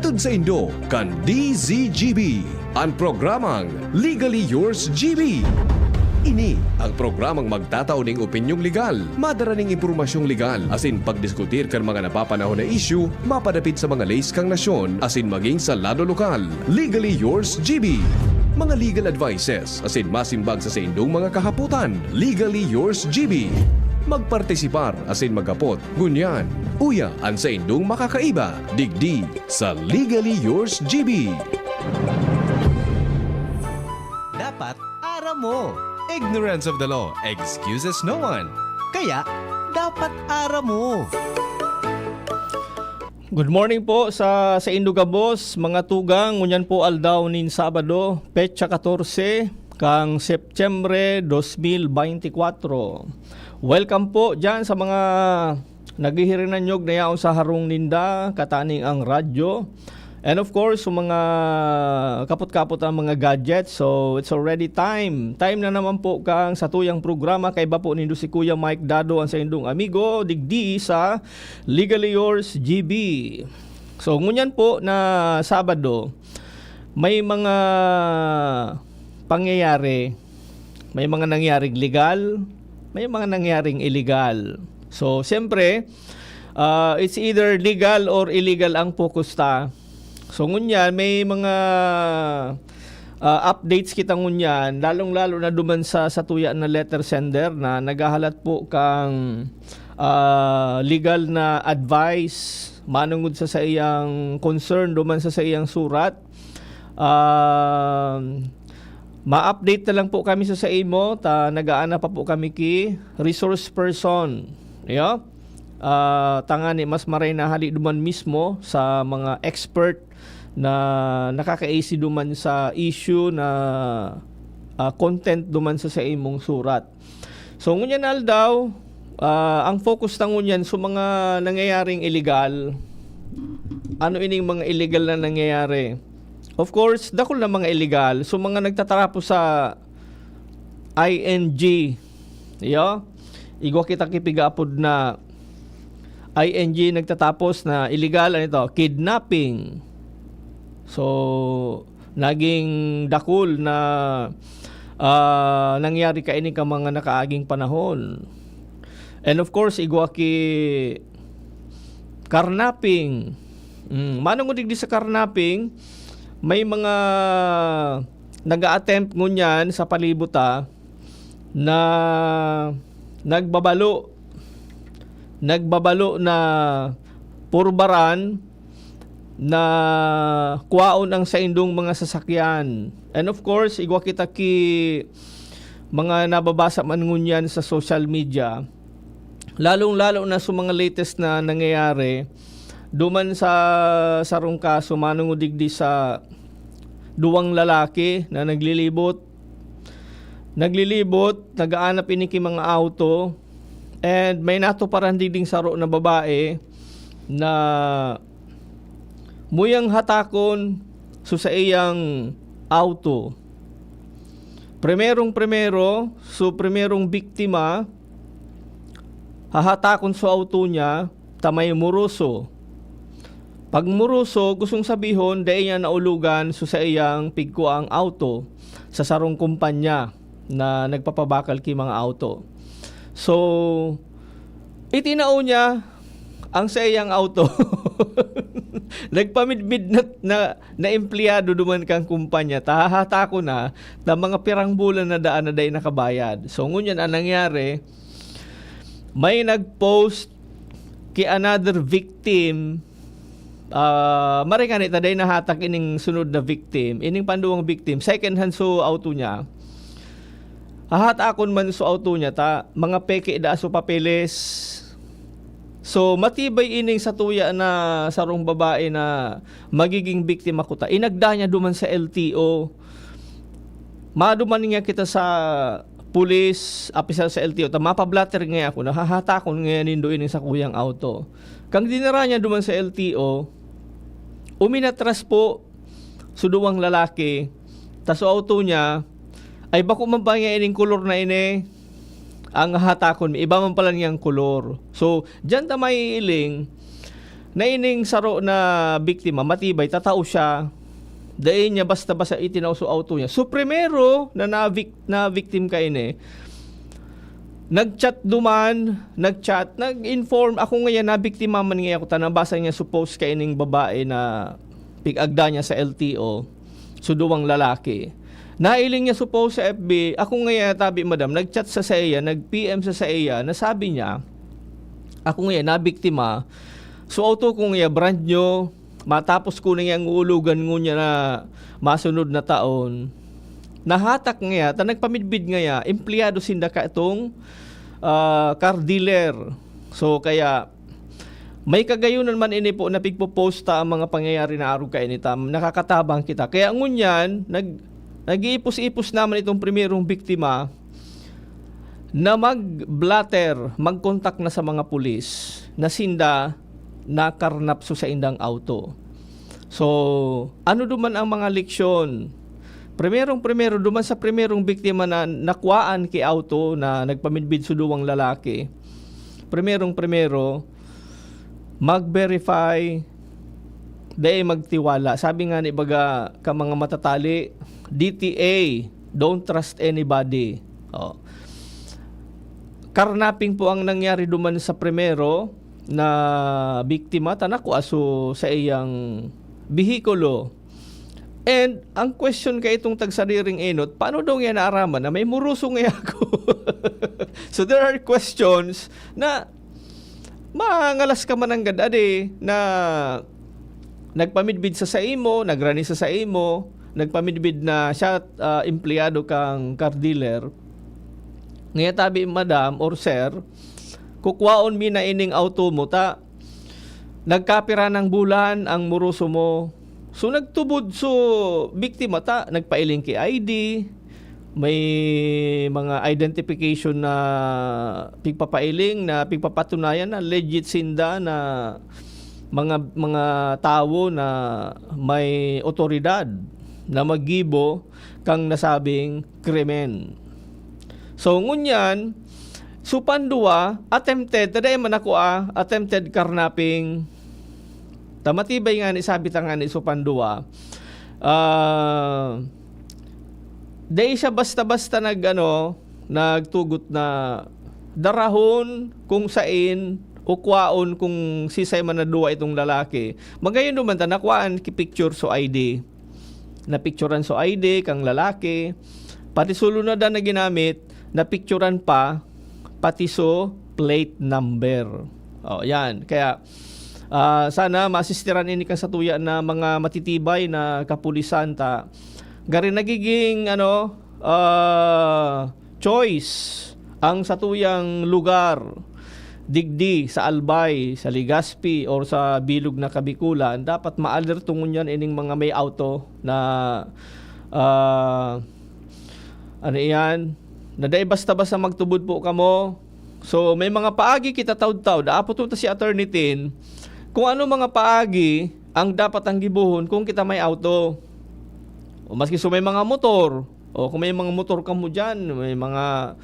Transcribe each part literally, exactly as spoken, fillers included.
Hatod saindo kan D Z G B, an programang Legally Yours G B. Ini ang programang magtatao ning opinyong legal, madara ning impormasyong legal, asin pagdiskutir kan mga napapanahon na isyu mapadapit sa mga leis kan nasyon asin magin sa lado lokal. Legally Yours G B. Mga legal advices asin masimbag sa saindong mga kahapotan. Legally Yours G B. Magpartisipar asin maghapot ngunyan. Uya an saindong makakaiba digdi sa Legally Yours G B. Dapat aram mo. Ignorance of the law excuses no one. Kaya, dapat aram mo. Good morning po sa saindo gabos, mga tugang. Ngunyan po aldaw nin Sabado, petsa katorse kan Setyembre dos mil beintikwatro. Welcome po diyan sa mga naghihirinanyog na yaon sa harong ninda, kataning ang radyo. And of course, sa mga kapot-kapot ang mga gadgets. So, it's already time. Time na naman po kang satuyang programa. Kaiba po nindo si Kuya Mike Dado, ang saindong amigo, digdi sa Legally Yours G B. So, ngunyan po na Sabado, may mga pangyayari, may mga nangyaring legal, may mga nangyaring illegal. So, siyempre, ah, it's either legal or illegal ang focus ta. So, ngunyan, may mga, ah, updates kita ngunyan, lalong-lalo na duman sa, sa tuya na letter sender na naghahalat po kang, ah, legal na advice manungod sa saiyang concern duman sa saiyang surat. Um, ma-update na lang po kami sa, sa imo, ta nagaana pa po kami ki resource person. Iyo? Ah, tangani mas maray na hali duman mismo sa mga expert na nakakaisi duman sa issue na, ah, content duman sa, sa imong surat. So, ngunyan na aldaw, ah, ang focus ta ngunyan sa mga nangyayaring illegal. Ano ining mga illegal na nangyayari? Of course, dakul na mga illegal. So, mga nagtatrapo sa I N G. Iyo? Igwa kita ki pigaapod na I N G nagtatapos na illegal, ano ito? Kidnapping. So, naging dakul na, ah, nangyari kaini ka mga nakaaging panahon. And of course, igwa ki carnapping. Mm, manong digdi sa carnapping, may mga nag-a-attempt ngunyan sa palibot, ah, na nagbabalo, nagbabalo na purbaran na kwaon ang saindong mga sasakyan. And of course, igwa kita ki mga nababasa man ngunyan sa social media, lalong-lalo na sa mga latest na nangyayari, duman sa sarong kaso, manungo digdi sa duwang lalaki na naglilibot. Naglilibot, nagaanap ini ki mga auto, and may natuparan digding saro na babae na muyang hatakon so saiyang auto. Primerong-primero, so primerong biktima, hahatakon so auto niya, ta may moroso. Pag moroso, gustong sabihon, dai niya naulugan so saiyang pigkuang auto sa sarong kumpanya na nagpapabakal ki mga auto. So, itinao niya ang saiyang auto. Nagpamidbid na, na, na empleyado duman kang kumpanya. Ta hahatakon na, na mga pirang bulan na daan na dai nakabayad. So, ngunyan, ang nangyari, may nag-post ki another victim, ah, maray ngani ta dai nahatak ining sunod na victim, ining panduwang victim, second hand so auto niya. Hahatakon man so auto niya ta mga peke daa so papeles. So, matibay ining satuya na sarong babae na magiging biktima kuta. Inagda niya duman sa L T O. Maduman niya kita sa pulis, opisyal sa L T O, ta mapa-blotter ngaya ako, na hahatakon ngaya nindo ini sakuyang auto. Kan dinara niya duman sa L T O, uminatras po so duwang lalaki, ta so auto niya ay bako man pa niya ining kolor na ini ang hahatakon, iba man pala niyang kolor. So, diyan ta maiiling na ining saro na biktima, matibay, tatao siya. Dai niya basta-basta itinao so auto niya. So, primero na nabik-, na-victim kaini, nag-chat duman, nag-chat, nag-inform. Ako ngayon, nabiktima man ngayon ako, ta nabasa niya supposed kaining babae na pig-agda niya sa L T O, so duwang lalaki. Nailing niya supposed sa F B. Ako ngayon, tabi, madam, nag-chat sa saiya, nag-P M sa saiya, nasabi niya, ako ngayon, nabiktima. So, auto ko ngayon, brand new, matapos ko na niyang uulugan ngunyan na masunod na taon. Nahatak ngaya, ta nagpamidbid ngaya, empleyado sinda ka itong, ah, car dealer. So, kaya, may kagayunan man ini po na pigpopost ta ang mga pangyayari na arog kaini ta, nakakatabang kita. Kaya ngunyan, nag-, nag-iipos-ipos naman itong primerong biktima na mag-blotter, mag-contact na sa mga pulis na sinda nakarnap so saindang auto. So, ano duman ang mga leksyon? Primerong-primero, duman sa primerong biktima na nakwaan ki auto na nagpamidbid so duwang lalaki, primerong-primero, mag-verify, dai magtiwala. Sabi nga ni baga ka mga matatali, D T A, don't trust anybody. Oh. Karnaping po ang nangyari duman sa primero na biktima, ta nakua so saiyang behikulo. And ang question kay itong tagsariring enot, paano daw niya naaraman na may moroso ngaya ako? So there are questions na mangalas ka man nanggad adi na nagpamidbid sa saimo, nagrani sa saimo, nagpamidbid na siya, ah, empleyado kang car dealer. Ngaya tabi, madam or sir, kukwaon mi na ining auto mo, ta nagkapira ng bulan ang moroso mo. So, nagtubod so biktima ta, nagpailing ki I D, may mga identification na pigpapailing, na pigpapatunayan na legit sinda, na mga, mga tawo na may otoridad na maggibo kang nasabing krimen. So, ngunyan, so pandua, attempted, ta dai man ako, ah, attempted carnapping. Ta matibay nga ni, sabi ta nga ni, so pandua. Ah, dai siya basta-basta nag, ano, nagtugot na darahon kung sain o kwaon kung sisay man na duwa itong lalaki. Magayon naman ta, nakwaan ki picture so I D. Napicturan so I D kang lalaki. Pati so lunadan na ginamit, napicturan pa, pati so plate number. Oh, yan. Kaya, ah, sana maasistiran ini kan satuya na mga matitibay na kapulisan ta. Gari nagiging, ano, ah, choice ang satuyang lugar, digdi sa Albay, sa Legazpi, or sa bilog na Kabikulan, dapat maalerto ngunyan ining mga may auto na, ah, ano iyan, na dai basta-basta magtubod po kamo. So, may mga paagi kita taud-taud. Aapod ta si Attorney Tin, kung ano mga paagi ang dapat ang gibohon kung kita may auto. O maski so may mga motor, o kung may mga motor kamo diyan, may mga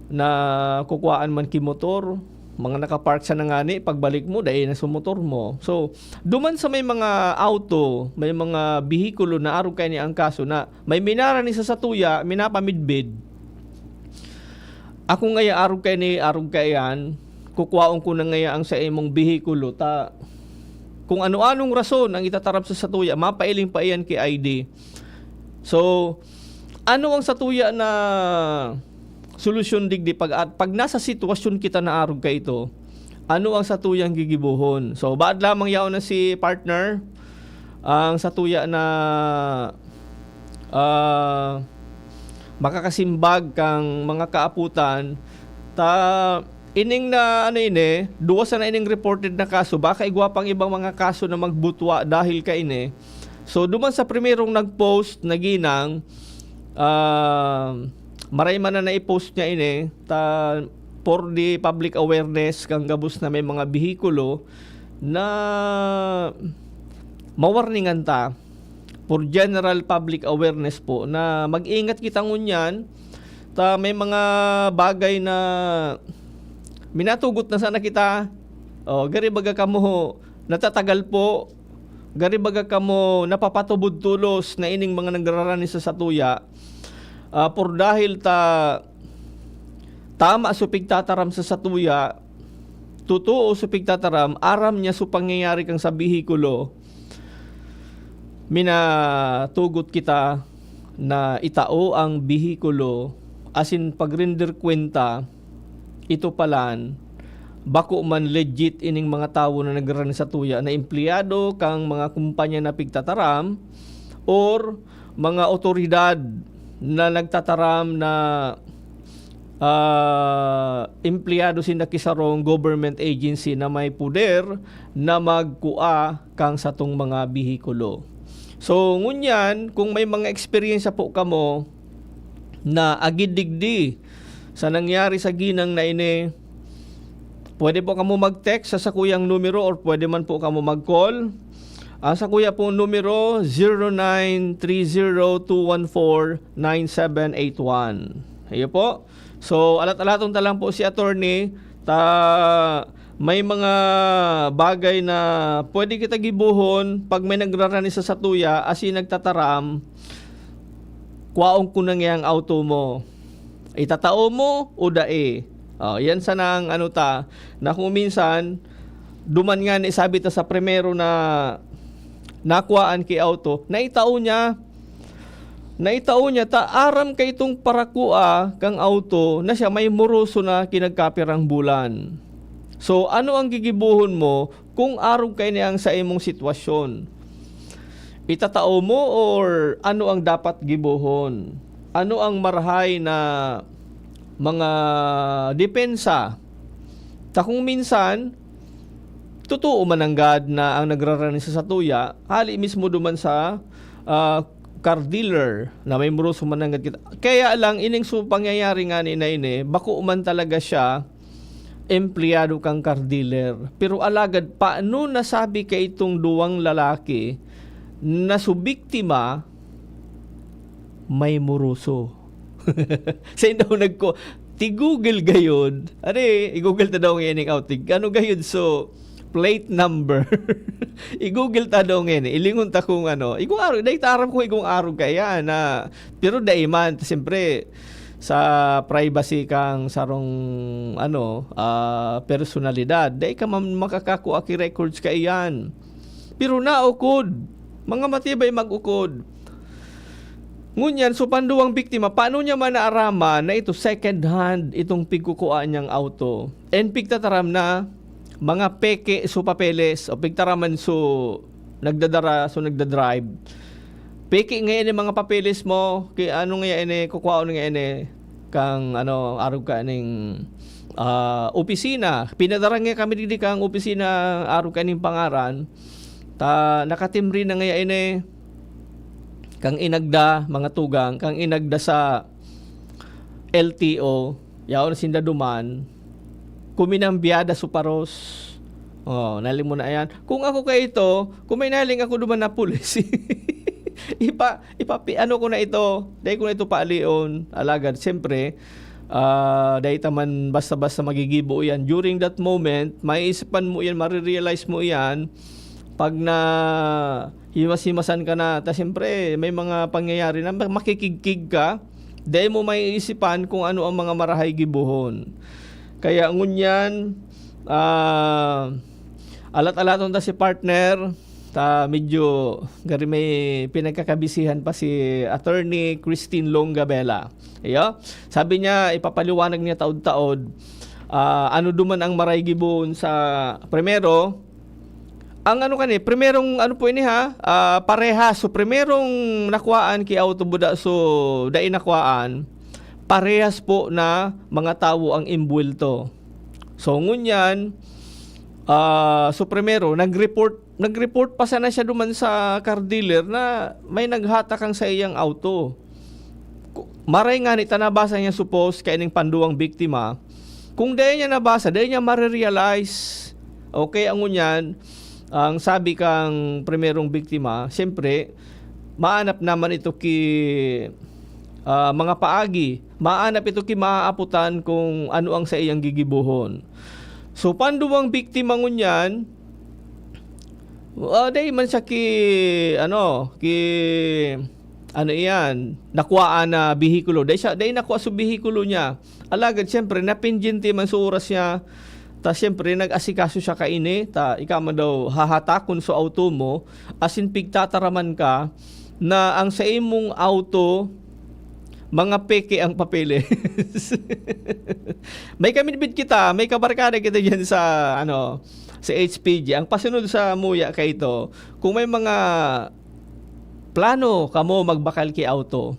nakukuhaan man ki motor, mga nakapark sa nangani, pagbalik mo, dai na sa motor mo. So, duman sa may mga auto, may mga behikulo na arog kaini ang kaso na may minarani sa satuya, minapamidbid. Ako ngaya, arog kaini, arog kaiyan, kukwaon ko na ngaya ang sa imong behikulo, ta kung ano-anong rason ang itatarap sa satuya, mapailing pa iyan ki I D. So, ano ang satuya na solusyon digdi pag, at pag nasa sitwasyon kita na arog kaito, ano ang satuyang gigibohon? So, baad lamang yaon na si partner, ang satuya na, ah, makakasimbag kang mga kaaputan, ta ining na, ano ini, duwa sana ining reported na kaso, baka igwa pang ibang mga kaso na magbutwa dahil kaini. So, duman sa primerong nag-post na ginang, ah, maray man na nai-post niya ini, ta for the public awareness, kang gabos na may mga behikulo na mawarningan ta, for general public awareness po, na mag-ingat kita ngunyan, ta may mga bagay na minatugot na sana kita. O, gari baga kamo, natatagal po, gari baga kamo napapatubod tolos na ining mga nagrarani sa satuya, ah, por dahil ta tama so pigtataram sa satuya, totoo so pigtataram, aram niya so pangyayari kan sa behikulo, minatugot kita na itao ang behikulo asin pag-render kwenta, ito palan, bako man legit ining mga tawo na nagrarani sa tuya na empleyado kang mga kumpanya na pigtataram or mga awtoridad na nagtataram na, ah, empleyado sinda ki sarong government agency na may poder na magkua kang satong mga behikulo. So, ngunyan, kung may mga eksperyensya po kamo na agid digdi sa nangyari sa ginang na ini, pwede po kamo mag-text sa sakuyang numero or pwede man po kamo mag-call. Ang sakuya pong numero, zero nine three zero two one four nine seven eight one. Iyo po. So, alat-alaton ta lang po si attorney, ta may mga bagay na pwede kita gibohon pag may nagrarani sa satuya, asin nagtataram, "Kwaon ko na ngayang auto mo. Itatao mo o dai?" Oh, yan sana ang ano ta, na kung minsan, duman nga ni sabi ta sa primero na nakuhaan ki auto, naitao niya, naitao niya ta aram kay itong parakua kang auto na siya may moroso na kinagkapirang bulan. So, ano ang gigibohon mo kung arog kaini ang sa imong sitwasyon? Itatao mo or ano ang dapat gibohon? Ano ang marahay na mga depensa? Ta kung minsan, totoo man nanggad na ang nagrarani sa satuya, hali mismo duman sa, ah, car dealer na may moroso man nanggad kita. Kaya lang, ining su-, pangyayari ngani na ini, bako man talaga siya empleyado kang car dealer. Pero alagad, paano nasabi kay itong duwang lalaki na su biktima may moroso? Sa indaw nagko-, ti-Google gayod. Are, i-Google ta daw ngayon yung outing. Ano gayod? So, plate number. I-Google ta daw ngayon. Ilingon ta kung ano. Igong arog, dahil ta aram kung igong arog kaya na. Pero dai man, siyempre, sa privacy kang sarong, ano, ah, personalidad, dai ka man makakakua ki records kaiyan. Pero naukod, mga matibay mag-ukod. Ngunyan, so panduwang biktima, paano niya man naaraman na ito second hand itong pigkukua niyang auto? And pigtataram na mga peke so papeles o pigtaraman so nagdadara, so nagdadrive. Peke nga ini mga papeles mo, ki ano nga ini, kukwaon nga ini, kang ano, arog ka ning, ah, opisina. Pinadara nga kami digdi kang opisina, arog ka ning pangaran. Ta, nakatimbre na nga ini, kang inagda, mga tugang, kang inagda sa L T O, yaon sinda duman, kuminambiada su paros. Oh, naling mo na ayan. Kung ako kay ito, kung may naling ako duman na pulis, ipa, ipapi-, ano ko na ito, dahil ko na ito paalion. Alagad, siyempre, ah, dahil taman basta-basta magigibo yan. During that moment, maiisipan mo yan, marirealize mo yan, pag na himas-himasan ka na, ta siyempre, may mga pangyayari na ma-, makikigkig ka, dai mo maiisipan kung ano ang mga marahay gibohon. Kaya ngunyan, ah, alat-alaton ta si partner, ta medyo gari may pinagkakabisihan pa si Attorney Christine Longabella. Iyo, sabi niya, ipapaliwanag niya taod-taod, ah, ano duman ang maray gibohon sa primero, ang ano kani, primerong ano po ini ha, ah, parehas. So, primerong nakuhaan ki auto buda, so, dai nakuhaan, parehas po na mga tawo ang imbwelto. So, ngunyan, ah, so, primero, nag-report, nag-report pa sana siya duman sa car dealer na may naghatak ang sa iyang auto. Ku-, maray nga ni ta nabasa niya supos kaining panduwang biktima. Kung dai niya nabasa, dai niya marirealize. Okay, ang ngunyan, ang sabi kang primerong biktima, siyempre, maanap naman ito ki, ah, mga paagi. Maanap ito ki maaapotan kung ano ang sa iyang gigibohon. So, panduwang biktima ngunyan, Ah, dai man siya ki, ano, ki, ano iyan, nakuhaan na behikulo. Dai siya, dai nakua sa behikulo niya. Alagad, siyempre, napindyente man sa oras niya. Ta, siyempre, nag-asikaso siya kaini. Ta, ika man daw, hahatakon sa auto mo. Asin pigtataraman ka na ang sa imong auto, mga peke ang papeles. May kamidbid kita, may kabarkada kita diyan sa, ano, sa H P G. Ang pasunod sa muya kaito, kung may mga plano kamo magbakal ki auto,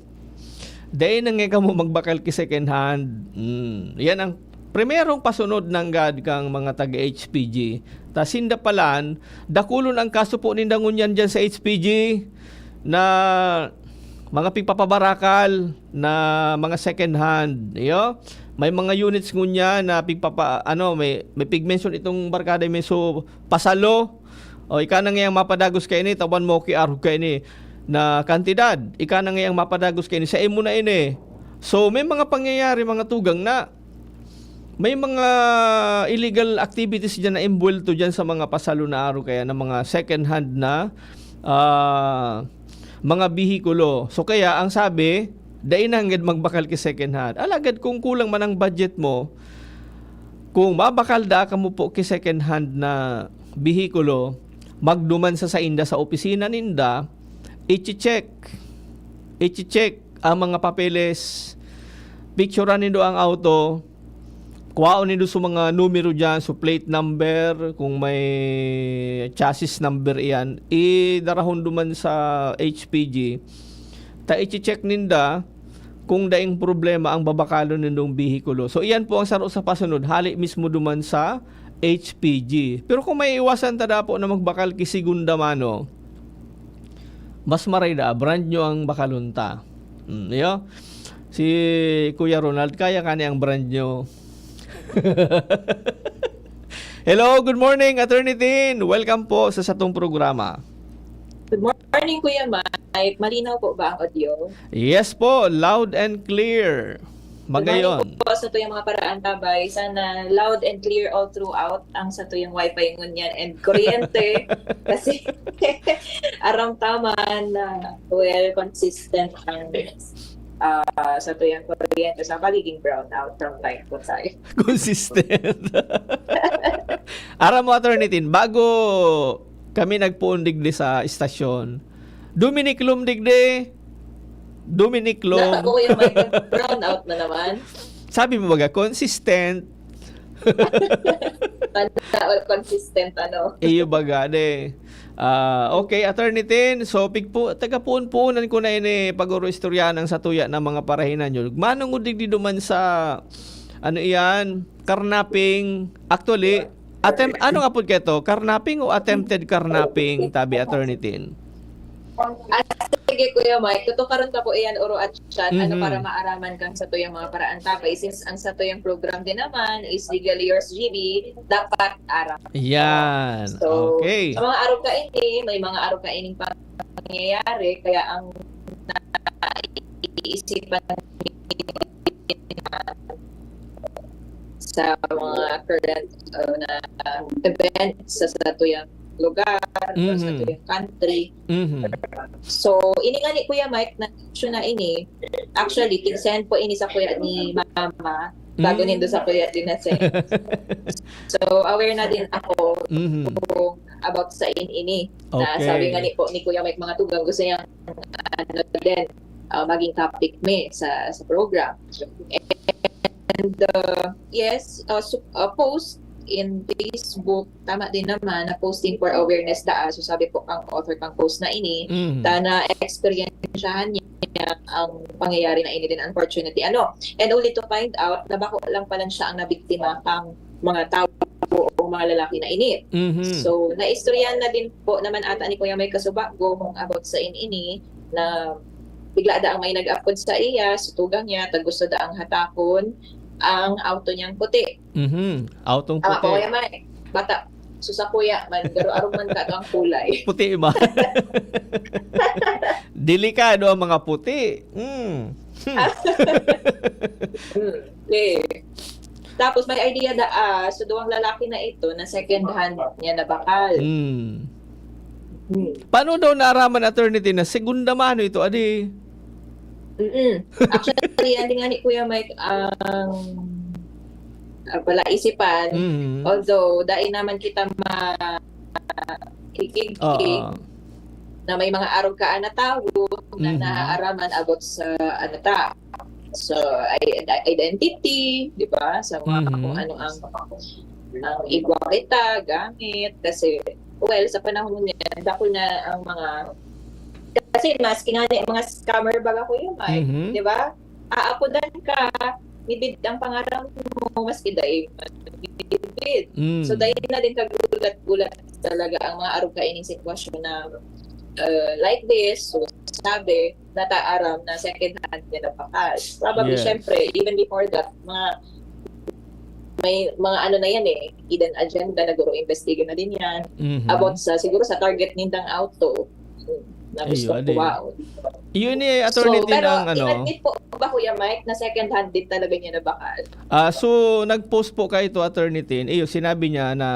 dai na nga kamo magbakal ki second hand. Hmm, yan ang primerong pasunod nanggad kang mga taga H P G. Ta sinda palan, dakulon ang kaso po ninda ngunyan diyan sa H P G na mga pigpapabarakal na mga second hand, iyo. May mga units ngunyan na pigpapa-, ano, may, may pig-mention itong barkada, may so, pasalo. O, ika na ngayang mapadagos kaini, tawan mo ki arog kaini na kantidad. Ika na ngayang mapadagos kaini, sa imo na ini. So, may mga pangyayari, mga tugang, na may mga illegal activities diyan na imbwelto diyan sa mga pasalo na arog, kaya na mga second hand na, ah, mga behikulo. So, kaya ang sabi, dai na hangad magbakal ki second hand. Alagad kung kulang man ang budget mo, kung mabakal daa kamo po ki second hand na behikulo, magduman sa sainda sa opisina ninda, iche-check, iche-check ang mga papeles, picturean nindo ang auto, kuhaon nindo sa mga numero diyan, so plate number, kung may chassis number iyan, idarahon duman sa H P G. Ta iche-check ninda kung daing problema ang babakalon nindong behikulo. So, iyan po ang saro sa pasunod, hali mismo duman sa H P G. Pero kung maiiwasan ta dapo na magbakal ki segunda mano, mas maray daa, brand new ang bakalon ta. Hmm, iyo. Si Kuya Ronald, kaya ka ni ang brand new. Hello, good morning, Attorney Tin. Welcome po sa satong programa. Good morning, Kuya Mike. Malinaw po ba ang audio? Yes po, loud and clear. Magayon. Good morning po sa tuyang mga paraantabay. Sana loud and clear all throughout ang sa tuyang wifi ngunyan and kuryente. Kasi aram ta man na, well, consistent ang, ah, sa tuyang kuryente sa pagiging brownout from time to time. Consistent. Aram mo, Attorney Tin, bago kami nagpoon digdi sa istasyon, Dominic Lum digdi. Dominic Lum. Nako, Kuya Mike, brownout na naman. Sabi mo baga, consistent. Tanda o consistent, ano? Iyo baga, de. Ah, okay, Attorney Tin. So, pigpo, taga-puon-puonan ko na ini, pag-oro-istoryahan ang satuya ng mga parahinan nyo. Manungod digdi duman sa, ano iyan, carnapping. Actually, attempt, ano nga po keto? Carnapping o attempted carnapping, tabi, Attorney Tin? Ah, sige, Kuya Mike. Tutukaron ka po iyan, oro at chat, ano, Mhm. para maaraman kang sa tuyang mga paraantabay. Since ang sa tuyang program din naman is Legal Yours G B, dapat aram. Yan. So, Okay. sa mga arog kaini, may mga arog kaining pangyayari, kaya ang naiisipan sa mga current, uh, na event sa satuyang lugar, sa Mhm. satuyang country. Mhm. So, ini nga ni Kuya Mike na issue na ini, actually, tig-send po ini sa kuya ni Mama, bago Mm. nindo sa kuya din na send. So, aware na din ako Mhm. kung about sa in ini. Na Okay. sabi nga ni po ni Kuya Mike mga tugang, gusto niyang, ano din, ah, maging topic mi sa, sa program. And, uh, yes, uh, su- uh, post in Facebook, tama din naman na posting for awareness daa. So, sabi po ang author kang post na ini, Mhm. ta na-experiensyahan niya ang pangyayari na ini din, unfortunately. Ano? And only to find out na bako lang pala siya ang nabiktima kang mga tao o mga lalaki na ini. Mhm. So, naistoryahan na din po naman ata ni Kuya Mike Kasubago kung about sa in ini na bigla daang may nag-apod sa iya, sutugang niya, ta gusto daang hatakon ang auto niyang puti. Mhm. Autong Tama po, puti. Kuya Mike? Bata, susa kuya man, pero arog man ka to ang kulay. Puti ba? Delikado ang mga puti. Hmm. Hmm. Hmm. Okay. Tapos may idea da, ah, so duwang lalaki na ito na second hand niya na bakal. Hmm. Hmm. Paano daw naaraman, Attorney Tin, na segunda mano ito, adi? Mm-mm. Actually, yan din nga ni Kuya Mike ang ah, palaisipan. Mhm. Although, dai naman kita ma ikigkig Oo. na may mga arog ka na tawo na Mhm. naaaraman about sa ano ta. So, i- identity, di ba? Sa mga Mhm. kung ano ang, ang igwa kita, gamit. Kasi, well, sa panahon niya, dako na ang mga, kasi maski nga ni mga scammer baga ko yun, Mike, Mhm. di ba? Aapodan ka, nibid ang pangaran mo, maski dai man nibid. Mm. So, dai na din kagulat-gulat talaga ang mga arog kaining sitwasyon na uh, like this. So, sabi, nataaram na second hand niya na bakal. Probably, Yes. syempre, even before that, mga may mga ano na yan eh, hidden agenda na guro investiga na din yan. Mhm. About sa, siguro sa target nindang auto, na Iyo, gusto adi. kuwaon. Yun eh, Attorney So, Tin, pero ang ano. in-admit po ba, Kuya Mike, na second hand din talaga niya na bakal? Ah, so, nag-post po kayo to, Attorney Tin. Iyo, sinabi niya na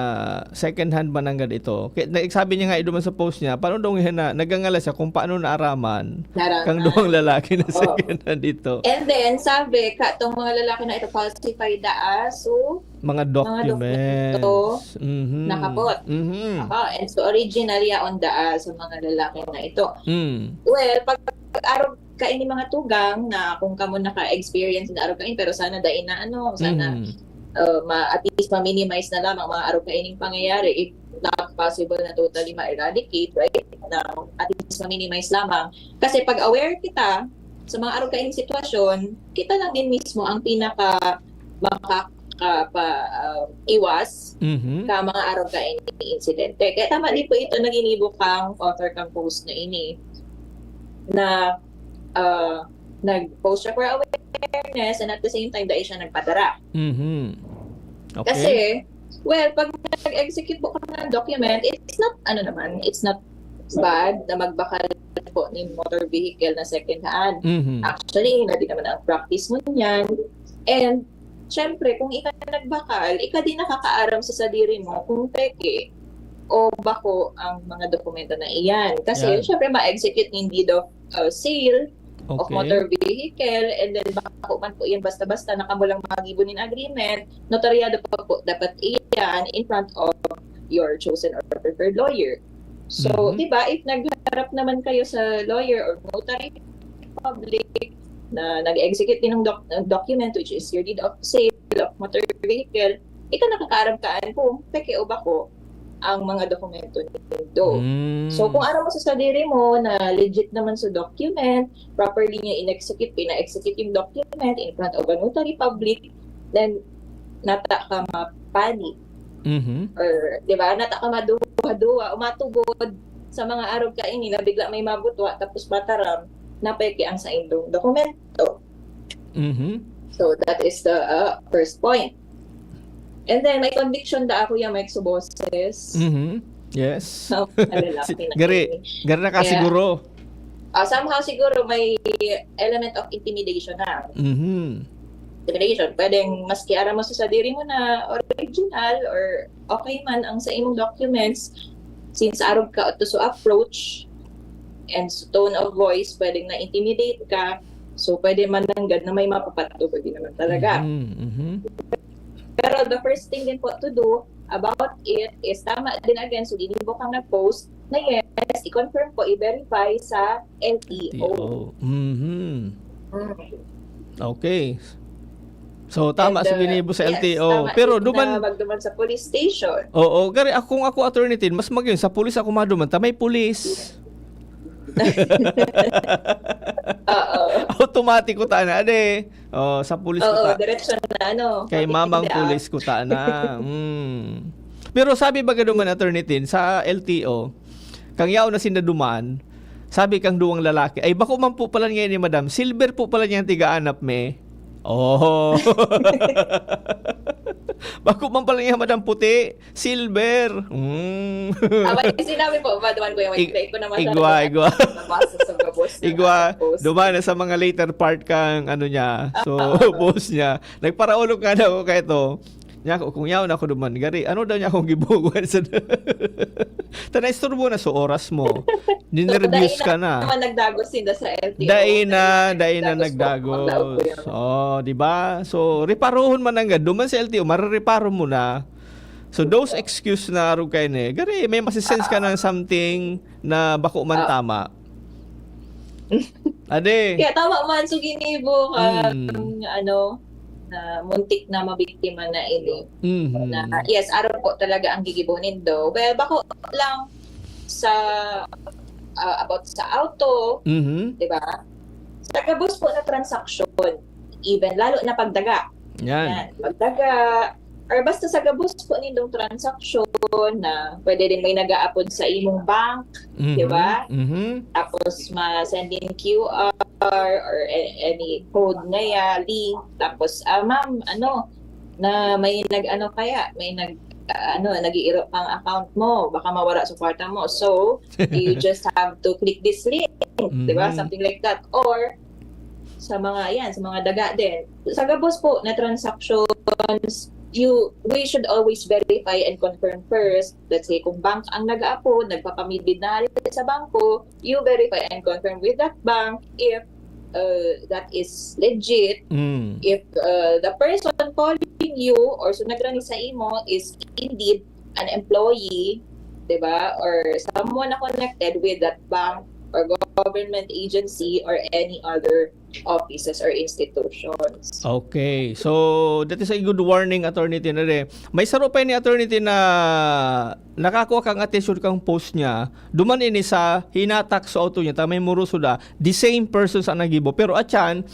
second hand man nanggad ito. Kaya, na, sabi niya nga, duman sa post niya, paano daw nga na, nagangala siya kung paano naaraman Naaraman. kang duwang lalaki na Oo. second hand ito. And then, sabi, katong mga lalaki na ito, falsified daa, so, Mga mga documents. dokumento Mhm. nakapot. Mhm. Aha, and so original yaon daa sa mga lalaki na ito. Mm. Well, pag, pag arog kaini mga tugang na kung kamo naka-experience na arog kaini, pero sana dai na ano, sana Mhm. uh, ma at least ma-minimize na lamang mga arog kaining pangyayari, if not possible na totally ma-eradicate right now, at least ma-minimize lamang. Kasi pag aware kita sa mga arog kaining sitwasyon, kita lang din mismo ang pinaka makakapa uh, iwas Mhm. ka mga arog kaining insidente. Kaya tama din po ito na ginibo kang author kang post na ini na uh, nag-post siya for awareness and at the same time dai siya nagpadara. Mhm. Okay. Kasi, well, pag nag-execute po ka ng document, it's not, ano naman, it's not bad na magbakal po ng motor vehicle na second hand. Mhm. Actually, na din naman ang practice mo niyan. And, syempre, kung ika nagbakal, ika din nakakaaram sa sadiri mo kung peke o bako ang mga dokumento na iyan. Kasi, Yan. syempre, ma-execute yung deed of uh, sale of Okay. motor vehicle, and then bako man po yan basta-basta na kamo lang magibo nin agreement, notaryado pa po dapat iyan in front of your chosen or preferred lawyer. So, Mhm. di ba, if nagharap naman kayo sa lawyer or notary public na nag-execute din ng doc- ng document, which is your deed of sale of motor vehicle, ika nakakaaram kaan kung peke o bako ang mga dokumento nindo. Mm. So, kung aram mo sa sadiri mo na legit naman sa document, properly niya in-execute, pina-execute yung document in front of a notary public, then nata ka mapanic. Mhm. Or, di ba, nata ka maduwa-duwa o matugod sa mga arog kaini na bigla may mabutwa tapos mataram na peke ang saindong dokumento. Mhm. So, that is the uh, first point. And then, may conviction da ako yung Mike Suboses. Mhm. Yes. So, ano lang, Si- pinatay. Gari, gari na kasiguro. Ah, somehow siguro may element of intimidation na. Mhm. Intimidation. Pwedeng maski aram mo sa sadiri mo na original or okay man ang sa imong documents, since arog ka to so approach and sa tone of voice, pwedeng na-intimidate ka. So, pwede man nanggad na may mapapatupad din naman talaga. Mhm, mhm. Pero the first thing din po to do about it is, tama din again, so ginibo kang nag-post na yes, i-confirm po, i-verify sa L T O. T O. Mhm. Mm. Okay. So, tama And, sa uh, ginibo sa yes, L T O. Tama Pero din duman, na magduman sa police station. Oo, gari, ako, kung ako, Attorney Tin, mas magayon sa pulis ako maduman, ta may pulis. Oo. Automatic ko ta na, ade. Oh, sa pulis ko Oo, ta. diretso na, ano, Kay pati mamang hindi, ah. Pulis ko ta na. Mm. Pero sabi baga duman, Attorney Tin, sa L T O, kang yaon na sinda duman, sabi kang duwang lalaki, "Ay, bako man po pala niya ni Madam. Silver po pala niya ang tigaanap me." Oh. Bako man pala niya, Madam, puti. Silver. Mm. Abay, sinabi po, ba, duman ko yung Ig- ko naman igwa, igwa. Nabasa sa gabos na Igwa, post. Duman na sa mga later part kang ano niya. So, post niya. Nagparaulog nga daw ako kay to. Niya ako, kung yaon ako duman, gari, ano daw niya akong gibugan sa Ta naisturbo na sa oras mo. Ninerbyos ka na. Naman nagdagos sinda sa L T O. Dai na, dai na Nagdagos po. Maglaog po nagdagos. Oh, di ba? So, reparohon man ang gado man sa L T O, marereparo mo na. So, those excuse na arog kaini, gari, may masisense ka ng something na bako man Ah. tama. Ade. Kaya tama man, so ginibo ka, Mm. ano, na muntik na mabiktima na ini. Mhm. Na, yes, arog po talaga ang gigibo nindo. Well, bako lang sa, ah, about sa auto, Mhm. di ba? Sa gabos po na transaksyon, even lalo na pagdaga. Yan. Yan, pagdaga, or basta sa gabos po nindong transaksyon na pwede din may nag-aapod sa imong bank, Mhm. di ba? Mhm. Tapos ma-send in Q R or a- any code ngaya, link. Tapos, ah, ma'am, ano, na may nag-ano kaya, may nag, ah, ano, nag-iiro pang account mo, baka mawala sa kwarta mo. So, you just have to click this link, di ba? Mhm. Something like that. Or, sa mga, yan, sa mga daga din. Sa gabos po na transactions, you, we should always verify and confirm first. Let's say, kung bank ang nag-aapod, nagpapamidbid na hali sa bangko, you verify and confirm with that bank if uh, that is legit, Mm. if uh, the person calling you or sunagrani sa imo is indeed an employee, di ba? Or someone na connected with that bank or government agency or any other offices or institutions. Okay. So, that is a good warning, Attorney Tin. Ere, may saro pa ni Attorney Tin na nakakua kang atensyon kang post niya. Duman ini sa hinatak sa auto niya, ta may moroso da, the same person sa nagibo. Pero atyan,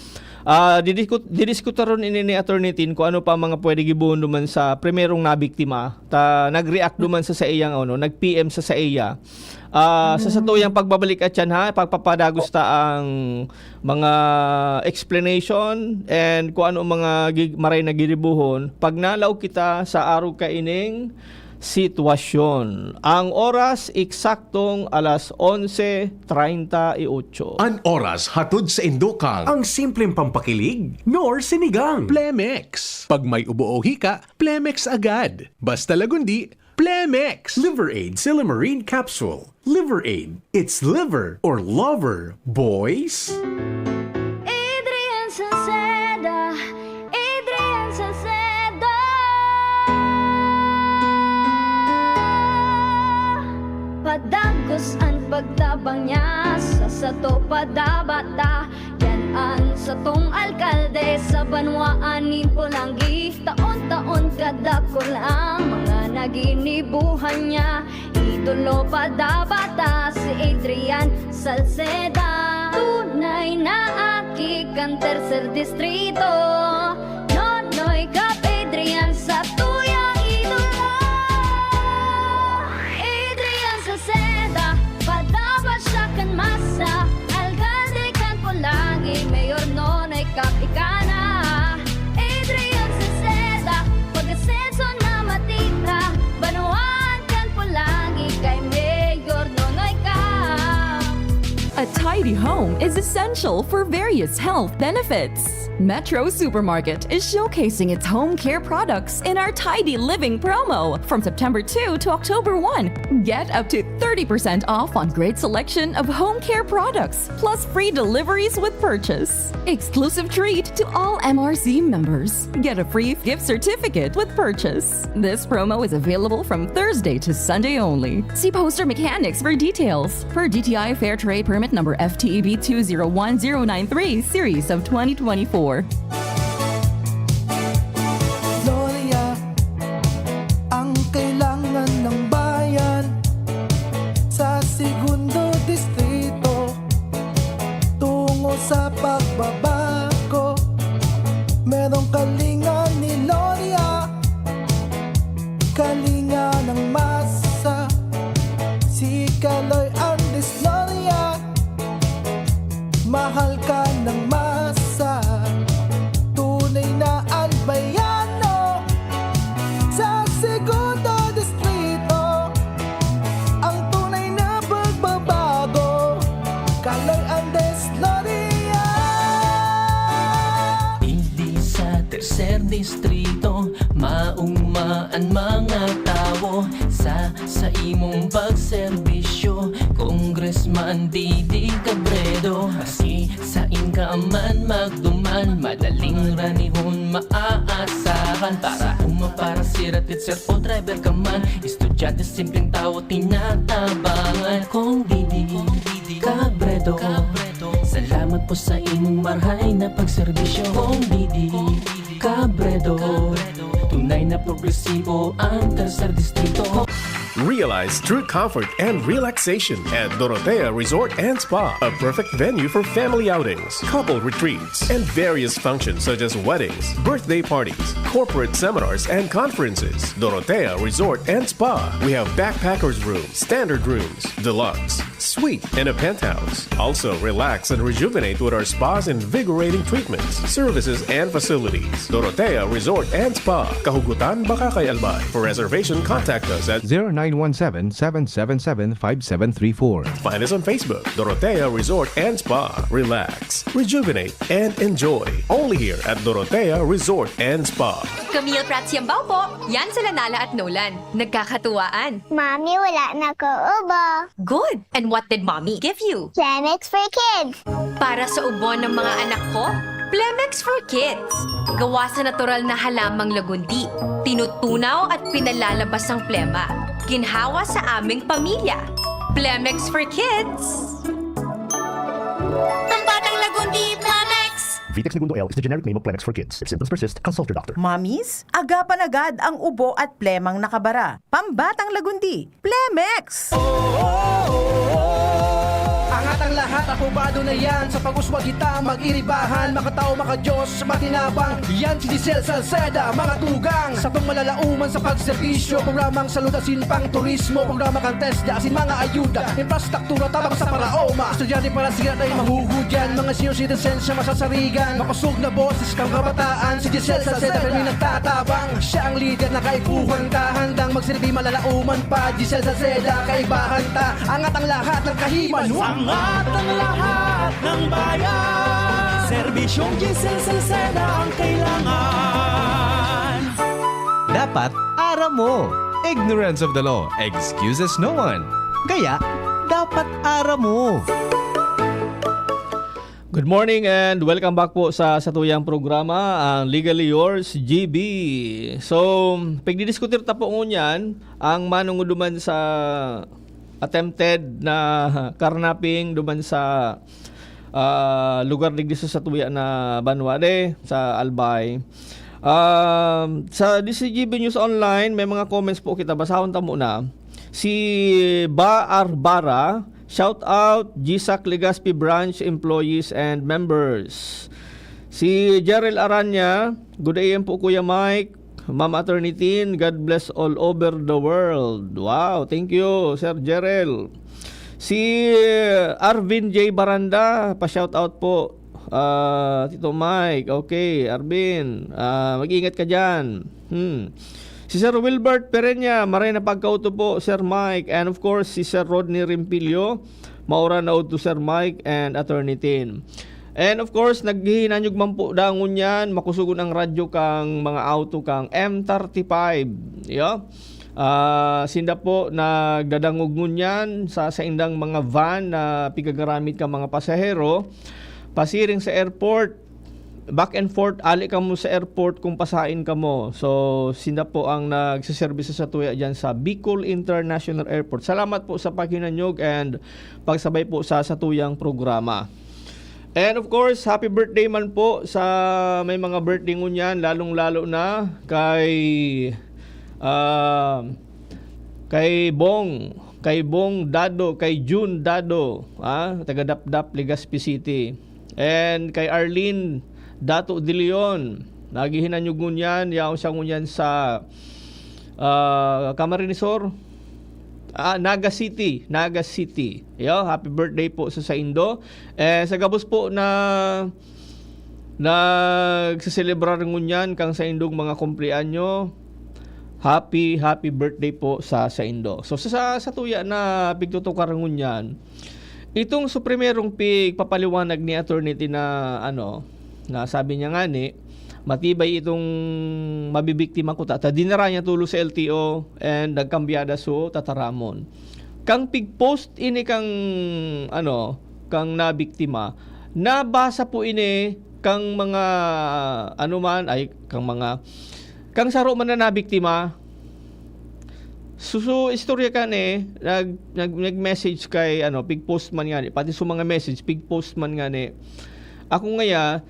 ah, didisku-, didiskutaron ini ni Attorney Tin kung ano pa mga pwede gibohon duman sa primerong nabiktima. Ta nag-react duman sa saiyang, ano, nag-P M sa saiya. Ah, sa satuyang pagbabalik atyan, ha, pagpapadagos ta ang mga explanation and kung ano mga gig-, maray na giribuhon. Pag nalaog kita sa arog kaining sitwasyon. Ang oras eksaktong alas onse treinta y ocho. An oras hatod sa indukang ang simpleng pampakilig nor sinigang. Plemex. Pag may ubo o hika, Plemex agad. Basta lagundi, Plemex. Liver Aid Silymarin Capsule. Liver Aid. It's liver or lover, boys. Adrian Salceda, Adrian Salceda. Padagos an pagtabang niya sa sato padabata. Yan an satong alkalde sa banwaan nin Polangui. Taon-taon kadakul ang mga naginibuhan niya. Idolo padabata si Adrian Salceda. Tunay na aki kan tercer distrito. Nonoy Cap Adrian sa tuyang idolo. Adrian Salceda, padaba siya kan masa. Alkalde kan Polangui, Mayor Nonoy Cap ika na. Adrian Salceda, pag-asenso na matira. Banwaan kan Polangui kay Mayor Nonoy Cap. A tidy home is essential for various health benefits. Metro Supermarket is showcasing its home care products in our Tidy Living promo from September two to October one. Get up to thirty percent off on great selection of home care products, plus free deliveries with purchase. Exclusive treat to all M R C members. Get a free gift certificate with purchase. This promo is available from Thursday to Sunday only. See poster mechanics for details. Per D T I Fair Trade Permit Number F T E B two zero one zero nine three, Series of twenty twenty-four. Gloria, ang kailangan ng bayan sa Segundo Distrito. Tungo sa pagbabago, merong kalinga ni Gloria, kalinga ng masa, si Kaloy Andes Gloria. Mahal ka ng masa, tunay na albayano. Sa Segundo Distrito, ang tunay na pagbabago, Kaloy Andes Gloria. Digdi sa tercer distrito, maugma an mga tawo sa, sa imong pagse Serbisyo, Congressman Didi Cabredo. Maski sain ka man magduman, madaling ranihon maaasahan. Para uma, para sira, teacher o driver ka man, estudyante, simpleng tawo, tinatabangan. Kong Didi Cabredo, salamat po sa imong marhay na pagserbisyo. Kong Didi Cabredo, tunay na progresibo ang Tercer Distrito. Realize true comfort and relaxation at Dorotea Resort and Spa, a perfect venue for family outings, couple retreats, and various functions such as weddings, birthday parties, corporate seminars, and conferences. Dorotea Resort and Spa. We have backpackers room, standard rooms, deluxe, suite, and a penthouse. Also, relax and rejuvenate with our spa's invigorating treatments, services, and facilities. Dorotea Resort and Spa, Kahugutan, Bacacay, Albay. For reservation, contact us at zero nine one seven, seven seven seven, five seven three four. Find us on Facebook, Dorotea Resort and Spa. Relax, rejuvenate, and enjoy. Only here at Dorotea Resort and Spa. Camille Prats Yambao po. Yan sila Nala at Nolan. Nagkakatuwaan. Mami, wala na ko ubo. Good! And what did Mommy give you? Plemex for kids. Para sa ubo ng mga anak ko, Plemex for Kids. Gawa sa natural na halamang lagundi. Tinutunaw at pinalalabas ang plema. Ginhawa sa aming pamilya. Plemex for Kids. Pambatang Lagundi, Plemex! Vitex Negundo L is the generic name of Plemex for kids. If symptoms persist, consult your doctor. Mamis, agapan agad ang ubo at plemang nakabara. Pambatang Lagundi, Plemex! Angat ang lahat, aprobado na yan. Sa pag-uswag kita, mag-iribahan, makatao, makadiyos, matinabang. Yan si Giselle Salceda, mga tugang. Satong malalauman sa pagserbisyo, programang salud asin pang turismo, programa kan TESDA asin mga ayuda, infrastruktura tabang sa paraoma. Estudyante para siya tayo mahuhudyan, mga senior citizens siya masasarigan. Makosog na boses kang kabataan, si Giselle Salceda kami nagtatabang. Siya ang lider na kaipuhan ta, handang magsilbi malalauman pa. Giselle Salceda, kaibahan ta, angat ang lahat ng kahiman. Angat ang lahat ng bayan. Serbisyong Giselle Salceda ang kailangan. Dapat aram mo. Ignorance of the law excuses no one. Kaya, dapat aram mo. Good morning and welcome back po sa satuyang programa, ang Legally Yours, G B. So, pagdidiskutir ta po ngunyan ang manungo duman sa attempted na carnapping duman sa ah, lugar digdi sa satuya na banwa de, sa Albay. Um, sa D C G B News Online, may mga comments po kita. Basahon ta muna. Si Ba Arbara, shout out, G SAC Legazpi Branch employees and members. Si Jerel Aranya, good A M po Kuya Mike, Ma'am Attorney Tin, God bless all over the world. Wow, thank you, Sir Jerel. Si Arvin J Baranda, pa-shout out po. Ah, Tito Mike, okay, Arvin, ah, mag-ingat ka dyan. Hmm. Si Sir Wilbert Pereña, maray na pagkauto po, Sir Mike. And of course, si Sir Rodney Rimpilio, maura na udto, Sir Mike and Attorney Tin. And of course, naghihinanyog man po dangon yan, makusugon ang radyo kang mga auto kang M thirty-five. Yo. Ah, sinda po nagdadangog ngunyan sa saindang mga van na pigagaramit ka mga pasahero, pasiring sa airport, back and forth, ali kamo sa airport kung pasain kamo. So, sinda po ang nagsiservisyo sa tuya dyan sa Bicol International Airport. Salamat po sa paghinanyog and pagsabay po sa satuyang programa. And of course, happy birthday man po sa may mga birthday ngunyan, lalong-lalo na kay ah, kay Bong, kay Bong Dado, kay June Dado, ah, taga Dapdap, Legazpi City. And kay Arlene Dato de Leon, naghihinanyog ngunyan, yaon siya ngunyan sa ah, Camarines Sur, ah, Naga City, Naga City. Yo, happy birthday po sa saindo. Eh, sa gabos po na nagseselebrar ngunyan kang saindong mga kumpleanyo, happy, happy birthday po sa saindo. So, sa, sa, sa tuya na pigtutukar ngunyan, itong sa primerong pigpapaliwanag ni Attorney Tin na, ano, na sabi niya nga ni, matibay itong mabibiktima ko, ta, ta dinara niya tulo sa L T O and nagkambyada so tataramon. Kang pig-post ini kang, ano, kang nabiktima, nabasa po ini kang mga, ano man, ay, kang mga, kang saro man na nabiktima. So, so, istorya kan eh, nag-, nag-, nag-message kay, ano, pig-post man ngani, pati sa mga message, pig-post man ngani. Ako ngaya,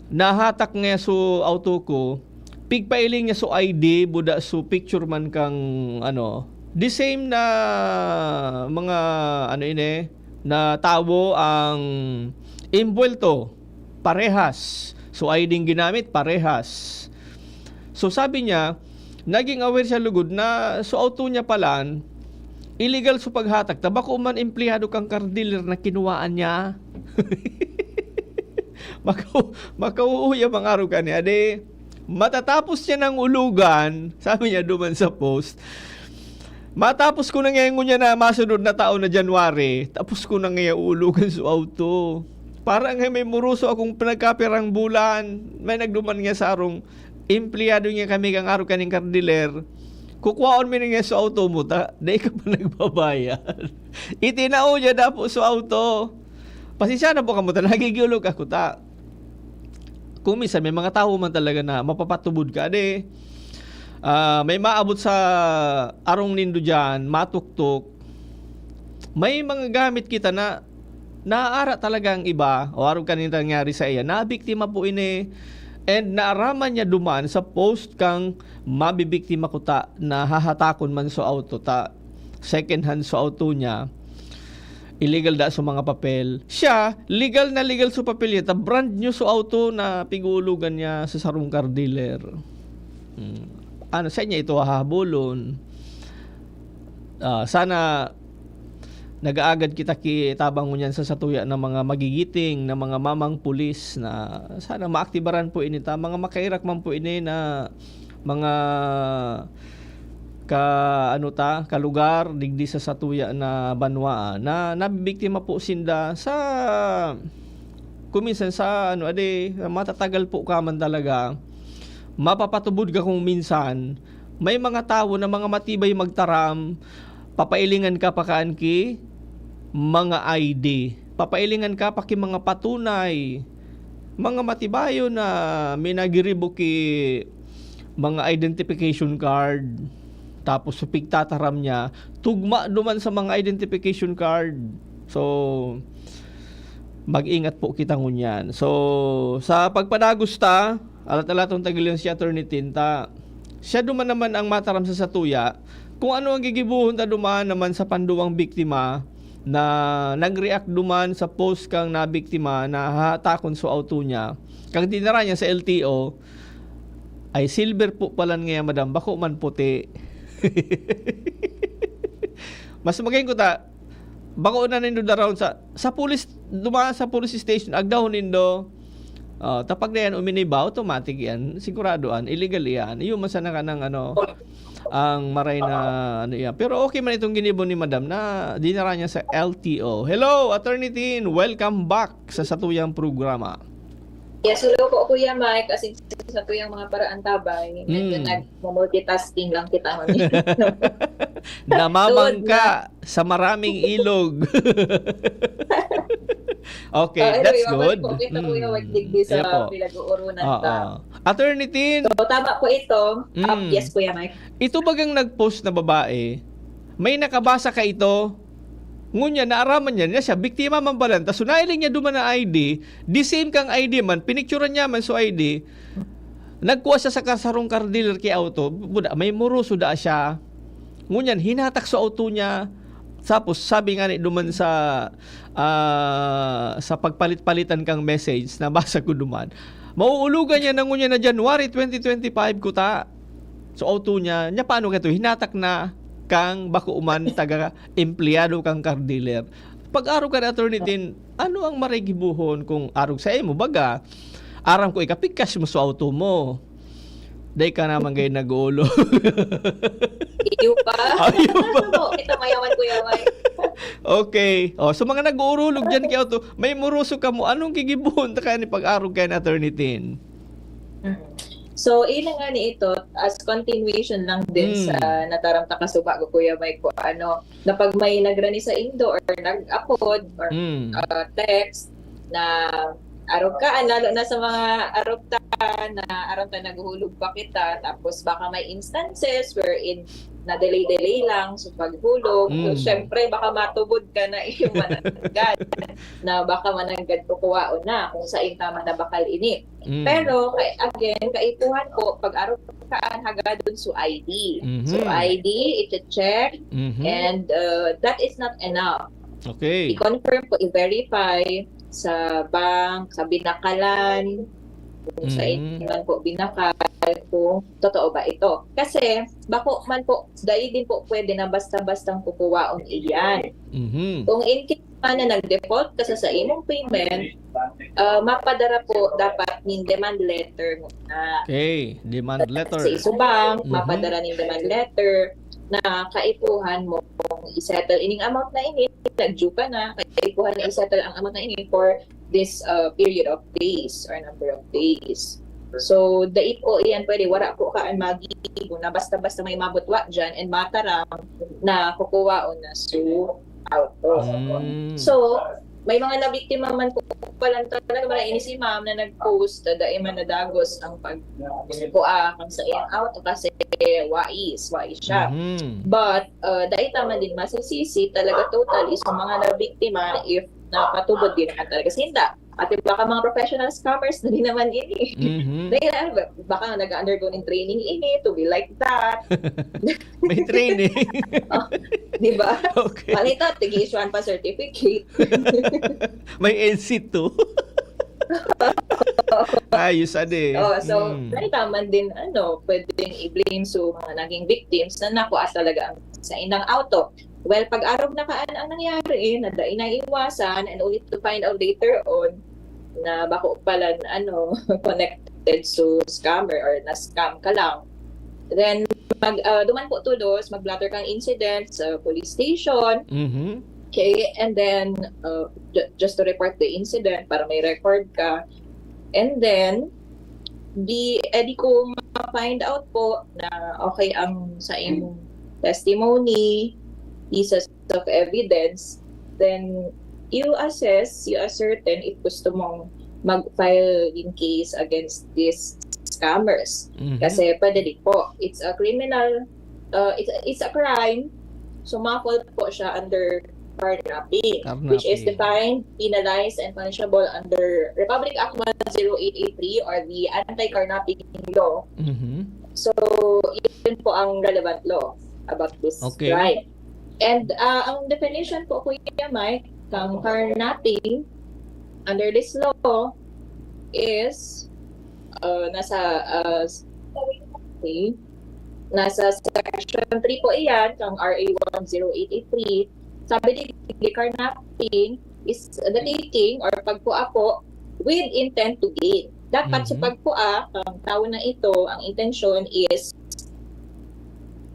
nahatak ngaya so auto ko, pigpailing niya so I D, buda so picture man kang, ano, the same na mga, ano ini, na tawo ang imbuwelto, parehas. So I D ang ginamit, parehas. So sabi niya, naging aware siya lugod na so auto niya palan, illegal so paghatak, ta bako man empleyado kang car dealer na kinuhaan niya. Maka-, makauuya mga aruga niya, di, matatapos niya ng ulugan, sabi niya duman sa post, "Matapos ko na ngayon niya na masunod na taon na January, tapos ko na ngayon uulugan sa auto." Para nga may moroso akong pinagkapirang bulan, may nagduman nga sa arong empleyado niya kami kang arog kaning kardiler. Kukwaon mi na niya sa auto mo, ta, dai ka pa nagbabayad. Itinao niya dapo sa auto. Pasensya na po kamo, ta, nagigiulog ako, ta. Kung minsan, may mga tawo man talaga na mapapatubod ka, de. Ah, may maabot sa arong nindo dyan, matuktok. May mga gamit kita na naara talaga ang iba, o arog kaning nangyari sa iya, nabiktima po ini, and naaraman niya duman sa post kang mabibiktima kuta na hahatakon man so auto ta, second hand so auto niya. Illegal da so mga papel. Siya, legal na legal so papel niya, ta brand new so auto na pig-uulugan niya sa sarong car dealer. Hmm. Ano, sa niya ito hahabolon? Ah, sana nag-aagad kita ki tabang ngunyan sa satuya na mga magigiting, na mga mamang pulis na sana maaktibaran po ini ta, mga makairak man po ini na mga ka, ano ta, kalugar digdi sa satuya na banwaan na nabibiktima po sinda sa kuminsan sa ano, ade, matatagal po ka man talaga. Mapapatubod ka kung minsan, may mga tawo na mga matibay magtaram, papailingan ka pa kaan ki mga I D. Papailingan ka pa ki mga patunay. Mga matibayon na minagiribo ki mga identification card. Tapos so pigtataram niya, tugma duman sa mga identification card. So, mag-ingat po kita ngunyan. So, sa pagpadagos ta, alat-alaton ta gilion si Attorney Tin ta. Siya duman naman ang mataram sa satuya kung ano ang gigibohon ta duman naman sa panduwang biktima na nag-react duman sa post kang nabiktima na hahatakon so auto niya. Kang dinara niya sa L T O, ay silver po palan ngayon, madam, bako man puti. Mas magayon ko ta, bako na nindo daraon sa, sa pulis, dumaan sa police station, agdahon nindo. Ah, tapag na yan, uminiba, automatic yan. Sigurado an, illegal yan. Iyo man sana ka ng, ano, ang maray na, ano yan. Pero okay man itong ginibo ni madam na dinara niya sa L T O. Hello, Attorney Tin. Welcome back sa satuyang programa. Yes, hello po, Kuya Mike. As in, sa tuyang mga paraan tabay. Medyo Mm. nagmo-multitasking lang kita ngayon. Namamangka Tuod na. sa maraming ilog. Okay, Ah, that's anyway, mabalik good. po kita, Kuya Mm. Mike, digdi sa Yeah po. pinag-uurunan Oo. ta. Attorney Tin. So, tama po ito. Ah, Mm. yes, Kuya Mike. Ito bagang nag-post na babae, may nakabasa ka ito? Ngunyan, naaraman niya na siya, biktima man pala. Tas so, nailing niya duman na I D, the same kang I D man, pinicturan niya man so I D, nagkuha siya sa kasarong car dealer ki auto, buda, may moroso da siya. Ngunyan, hinatak so auto niya. Tapos, sabi nga ni duman sa, ah, sa pagpalit-palitan kang message, nabasa ko duman, mauulugan niya na ngunyan na January twenty twenty-five kuta. So, auto niya, niya paano ka to? Hinatak na kang bako man taga empleyado kang car dealer. Pag-arog ka na, Attorney Tin, ano ang maray gibohon kung arog sa imo? Baga, aram ko, ikapigkas mo sa auto mo. Dai ka naman kayo nag-uulog. Iyo pa. Iyo pa. Ano po? Ito, mayaman, Kuya Mike. Okay. O, so mga nag-uurulog dyan kay auto, may moroso ka mo. Anong gigibohon ta kaya ni pag-arog kaya ni Attorney Tin? Mm. So, ina nga ni ito, as continuation lang din Mm. sa nataram ta kasuba ko, Kuya Mike, kung ano, na pag may nagrani sa indo or nag-apod or Mm. uh, text na arog ka, lalo na sa mga arog ta na arog ta naghuhulog pa kita, tapos baka may instances wherein na-delay-delay lang sa paghulog. So, Mm. syempre, baka matubod ka na yung mananggad na baka mananggad kukuwaon na kung sa tama na bakal ini. Mm. Pero, kay, again, kaipuhan po, pag arog kaan hagadon so I D. So, Mhm. I D, i-check, Mhm. and uh, that is not enough. Okay. I-confirm po, i-verify sa bank, sa binakalan, kung sa Mhm. inyo man po binakal, kung totoo ba ito. Kasi, bako man po, dahil din po pwede na basta-bastang kukuwaon iyan. Mhm. Kung in case man na nag-default ka sa, sa imong payment, ah, mapadara po dapat nin demand letter muna. Okay. Demand letter. Sa iso bank, Mhm. mapadara nin demand letter na kaipuhan mo kung i-settle ining amount na ini, nag-due ka na, kaipuhan na i-settle ang amount na ini for this uh, period of days or number of days. So, dai po iyan pwede, wala po ka ang magibo na basta-basta may mabutwa dyan and mataram na kukuwaon na su auto. Mm. So, may mga nabiktima man po pala talaga, mga ini si ma'am na nag-post na dai man nadagos ang pag kuha kang sa iyang auto kasi wais, wais siya. Mhm. But, uh, dai ta man din masisisi talaga totally sa mga nabiktima if napatubod din naman talaga sinda. At baka mga professional scammers na din naman ini. Mhm. Dahil, ah, baka nag-undergo ng training ini to be like that. May training. Di ba? Okay. Malita, tigi-issuean pa certificate. May N C two. Ayos, ade. Oh, so, Mm. dahil man din, ano, pwedeng i-blame sa mga naging victims na nakuha talaga ang sa indang auto. Well, pag arog na kaan ang nangyari, eh, na dai na iwasan, and only to find out later on na bako pala, ano, connected sa scammer or na-scam ka lang. Then, mag, uh, duman po tulos, mag-blotter kang incident sa police station. Mhm. Okay, and then, uh, ju- just to report the incident para may record ka. And then, di, eh, di ko ma-find out po na okay ang sa imong testimony, pieces of evidence, then you assess, you ascertain if gusto mong mag-file in case against these scammers. Mhm. Kasi pwede din po. It's a criminal, uh, it's, it's a crime. So, ma-fall po siya under carnapping, which is Carnapping. defined, penalized, and punishable under Republic Act one zero eight eight three or the Anti-Carnapping Law. Mhm. So, yun po ang relevant law about this Okay. crime. And uh, ang definition po, Kuya Mike, ng carnapping under this law is uh, nasa uh, okay, nasa section three po iyan ng R A one zero eight eight three. Sabi di, the carnapping is the taking or pagkua po with intent to gain. Dapat sa Mhm. pagkua, ang tao na ito, ang intensyon is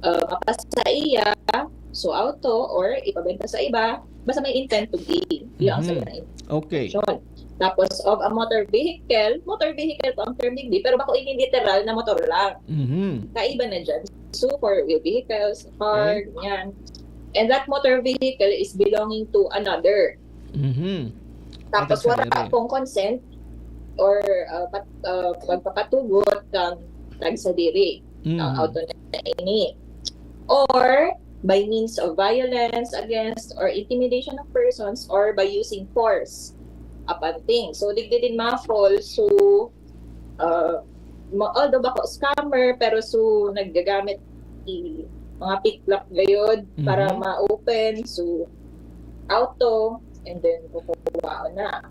uh, mapasaiya, so auto, or ipabenta sa iba, basta may intent to gain. Yun ang Mhm. sabi na Okay. Yun. Tapos of a motor vehicle, motor vehicle po ang term digdi, pero bako ini literal na motor lang. Mhm. Kaiba na dyan. So, four-wheel vehicles, car, Okay. yan. And that motor vehicle is belonging to another. Mhm. Tapos Atag sa wala diri. Pong consent or uh, pat, uh, pagpapatugot kang tag sa diri Mm. ang auto na ini. Or by means of violence against or intimidation of persons or by using force upon things. So, digdi din ma-fall. So, uh, ma- although bako scammer, pero so naggagamit i mga pick lock gayod para Mhm. ma-open. So, auto, and then kukuha na.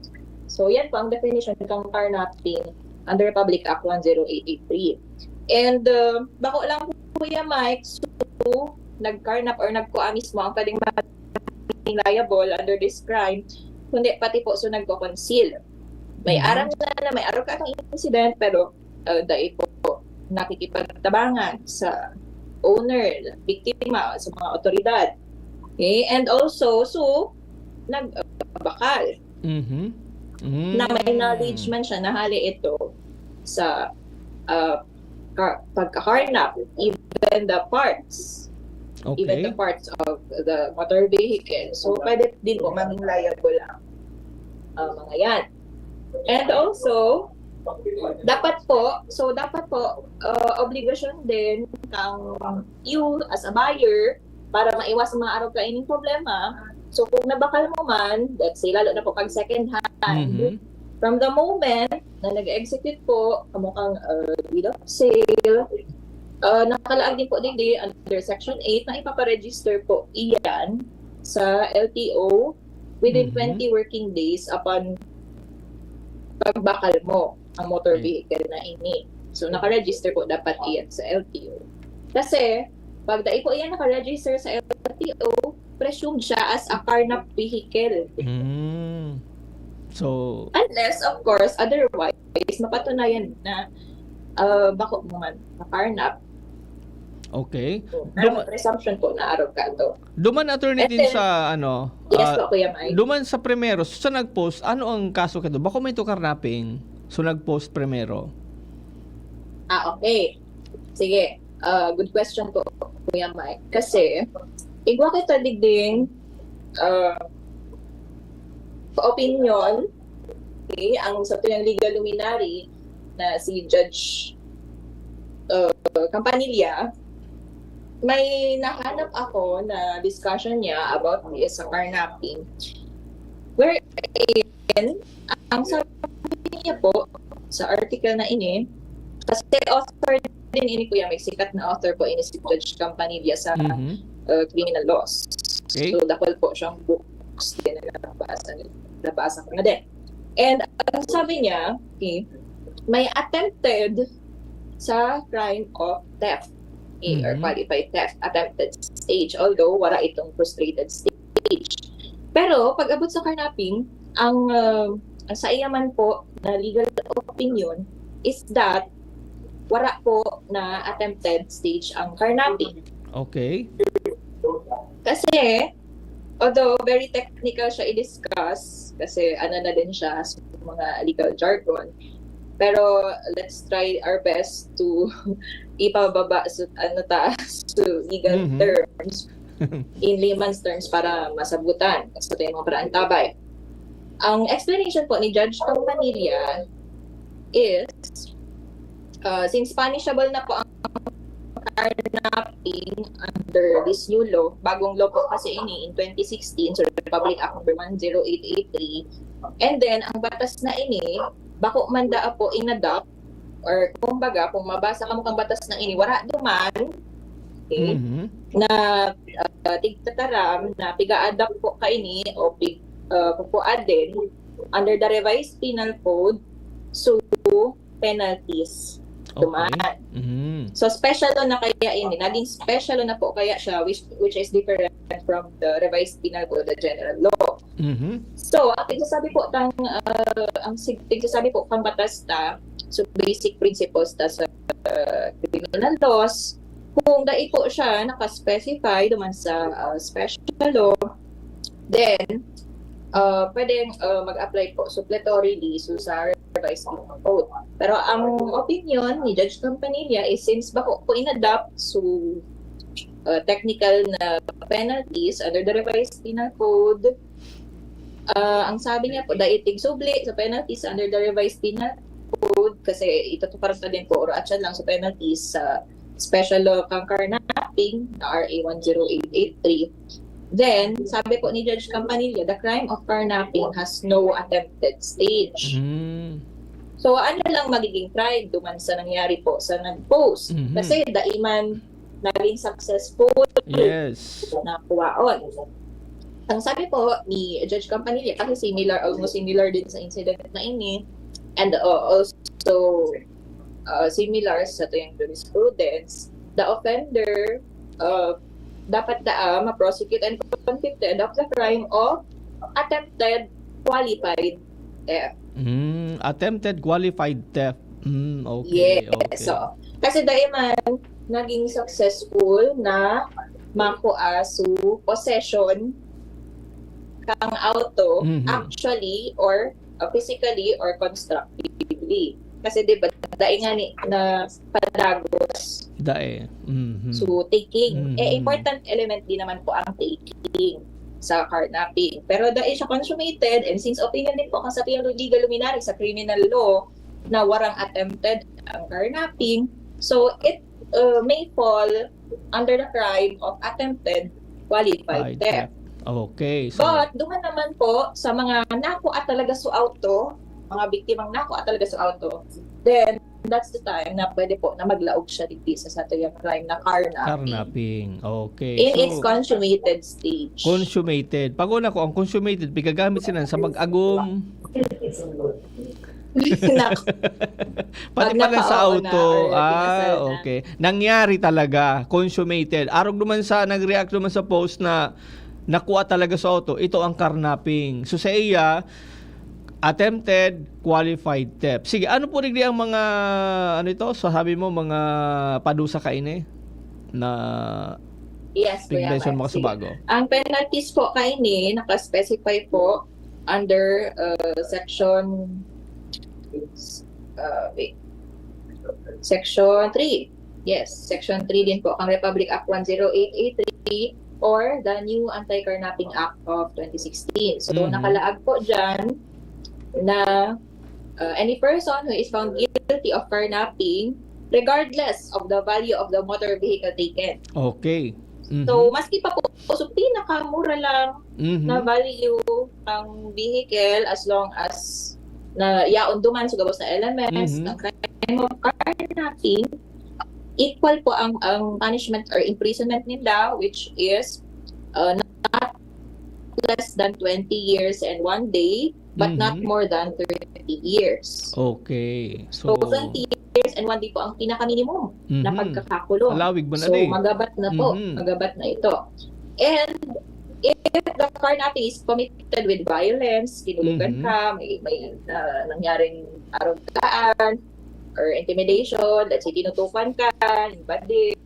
So, yan po ang definition ng carnapping under Republic Act one zero eight eight three. And uh, bako lang, Kuya Mike, so nag-carnap or nagkuha mismo ang pwedeng maging liable under this crime, kundi pati po so nagko-conceal. May Mhm. aram na na may arog ka atong incident, pero uh, dai po nakikipagtabangan sa owner, biktima, sa mga otoridad. Okay? And also, so, nagbakal Mhm. Mm. na may knowledge man siya na hali ito sa uh, pagka, pagka-carnap, even the parts, even the Okay. parts of the motor vehicle. So, pwede din po maging liable ang uh, mga yan. And also, dapat po, so dapat po, uh, obligasyon din kang you as a buyer para maiwas ang mga arog kaining problema. So kung nabakal mo man, let's say lalo na po pag second hand, Mhm. from the moment na nag-execute po kamo kang uh, deed of sale, uh, nakalaag din po digdi under Section eight na ipaparegister po iyan sa L T O within Mhm. twenty working days upon pagbakal mo ang motor Okay. vehicle na ini. So, nakaregister po dapat iyan sa L T O. Kasi, pag dai po iyan nakaregister sa L T O, presumed siya as a carnap vehicle. Mm. So, Unless, of course, otherwise, mapatunayan na uh, bako mo man na carnap. okay. Pero Duma- presumption po na arog ka to. Duman, attorney, And din then, sa ano, Yes ah, po, Kuya Mike. duman sa primero, sa nag-post, ano ang kaso kato? Bako may to carnapping, so nag-post primero. Ah, okay. Sige. Ah, good question po, Kuya Mike. Kasi, igwa kita digding uh, opinion, okay, ang sa tuyang legal luminary na si Judge uh, Campanilla, may nahanap ako na discussion niya about this sa carnapping. Wherein, ang sabi niya po sa article na ini, kasi author din ini, Kuya Mike, sikat na author po ini si Judge Campanilla sa Mhm. uh, criminal laws. Okay. So, dakul po siyang books din na nabasa, nabasa ko na din. And ang sabi niya, okay, may attempted sa crime of theft, okay, or Mhm. qualified theft, attempted stage, although wala itong frustrated stage. Pero pag abot sa carnapping, ang uh, ang sa iya man po na legal opinion is that wala po na attempted stage ang carnapping. Okay. Kasi, although very technical siya i-discuss, kasi ano na din siya sa mga legal jargon, pero let's try our best to ipababa sa ano ta sa legal Mhm. terms in layman's terms para masabutan sa tuyang mga paraantabay. Ang explanation po ni Judge Campanilla is, uh, since punishable na po ang carnapping under this new law, bagong law po kasi ini in twenty sixteen, so Republic Act number one zero eight eight three, and then ang batas na ini, bako man daa po in-adopt, or kumbaga, kung mabasa kamo kang batas na ini, wala duman, okay, Mhm. na uh, tigtataram na piga-adapt po kaini o pig, uh, kukuha din under the Revised Penal Code, so penalties Okay. duman. Mhm. So special law na kaya ini, naging special law na po kaya siya, which, which is different from the Revised Penal Code, the general law. Mhm. So, ang tigsasabi po tang uh, ang sig- tigsasabi po kang batas ta, so basic principles ta sa uh, criminal laws, kung dai po siya naka-specify duman sa uh, special law, then uh, pwedeng uh, mag-apply po suppletorily so sa Revised Penal Code. Pero ang opinion ni Judge Campanilla is since bako po in-adopt so uh, technical na penalties under the Revised Penal Code, uh, ang sabi niya po, dai tigsubli sa penalties under the Revised Penal Code kasi itutukar na din po or atyan lang sa penalties sa special law kang carnapping na R A one zero eight eight three. Then, sabi po ni Judge Campanilla, the crime of carnapping has no attempted stage. Mm. So, ano lang magiging crime duman sa nangyari po sa nag-post? Mhm. Kasi dai man naging successful Yes. na kuwaon. Ang sabi po ni Judge Campanilla, kasi similar, almost similar din sa incident na ini, and uh, also uh, similar sa tuyang jurisprudence, the offender uh, dapat daa ma-prosecute and convicted of the crime of attempted qualified theft. Mm, attempted qualified theft. Mm, okay, Yes. okay. So, kasi dai man naging successful na makuha so possession kang auto Mhm. actually or uh, physically or constructively. Kasi di ba dai nga ni na padagos. Dai. Mhm. So, taking. Mhm. Eh, important element din naman po ang taking sa carnapping. Pero dai siya consummated, and since opinion din po kan satuyang legal luminary sa criminal law na warang attempted ang carnapping, so it uh, may fall under the crime of attempted qualified Qualified theft. Okay. So, But duman naman po sa mga nakuha talaga sa auto, mga biktimang nakuha talaga sa auto, then that's the time na pwede po na maglaog siya digdi sa satuyang crime na carnapping. Carnapping. Okay. In So, its consummated stage. Consummated. Pag una ko, ang consummated, pigagamit sila sa pag-agom. Nak- Pati Pag pala sa napauna auto. or Ah, pinasal na. Okay. Nangyari talaga. Consummated. Arog naman sa, nag-react naman sa post na nakuha talaga sa auto. Ito ang carnapping. So sa iya, attempted qualified theft. Sige, ano po digdi ang mga, ano ito? So sabi mo, mga padusa kaini na Yes, Kuya pigmension Mike. mo Sige. Kasubago. Ang penalties po kaini, naka-specify po under uh, section uh, wait. Section three. Yes, section three din po ang Republic Act one zero eight eight three or the new Anti-Carnapping Act of twenty sixteen. So, Mhm. nakalaag po dyan na uh, any person who is found guilty of carnapping, regardless of the value of the motor vehicle taken. Okay. Mhm. So, maski pa po, so pinakamura lang Mhm. na value ang vehicle as long as na yaon duman sa gabos na elements Mhm. ng crime of carnapping, equal po ang ang punishment or imprisonment nila, which is uh, not less than twenty years and one day, but not Mhm. more than thirty years. Okay. So, So, twenty years and one day po ang pinakaminimum na mhm. Pagkakakulong. Alawig mo na So, di. Magabat na po. Mhm. Magabat na ito. And if the carnapping is committed with violence, kinulugan Mhm. ka, may, may uh, nangyaring arugaan, or intimidation, let's say, tinutukan ka, yung badil,